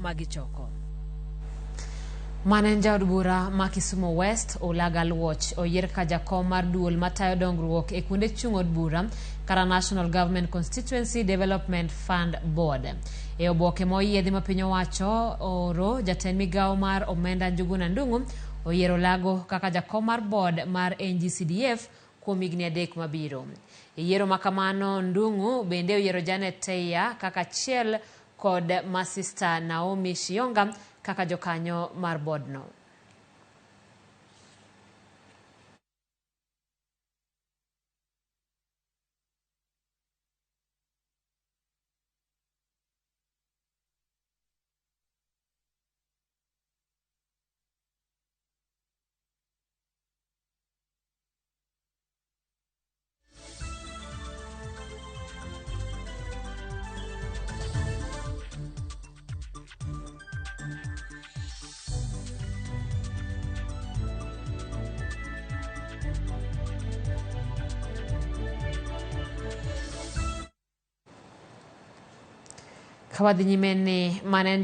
ma gichoko. Mane en jaod bura ma Kisumu West, Olaga Aluoch, oyier kaka jakom mar duol matayo dongruok e kuonde chung' od bura kata National Government Constituency Development Fund Board. E oboke ma oyiedhi ma piny owacho oro, jatend migawo mar omenda Njuguna Ndung'u oyiero Olago kaka jakom mar board mar NGCDF kuom higni 3 mabiro. E yiero ma kamano, Ndung'u bende oyiero Janet Teia kaka achiel kod Masista Naomi Shiyonga kaka jokanyo mar boardno. Ka wadhi nyime ni mane en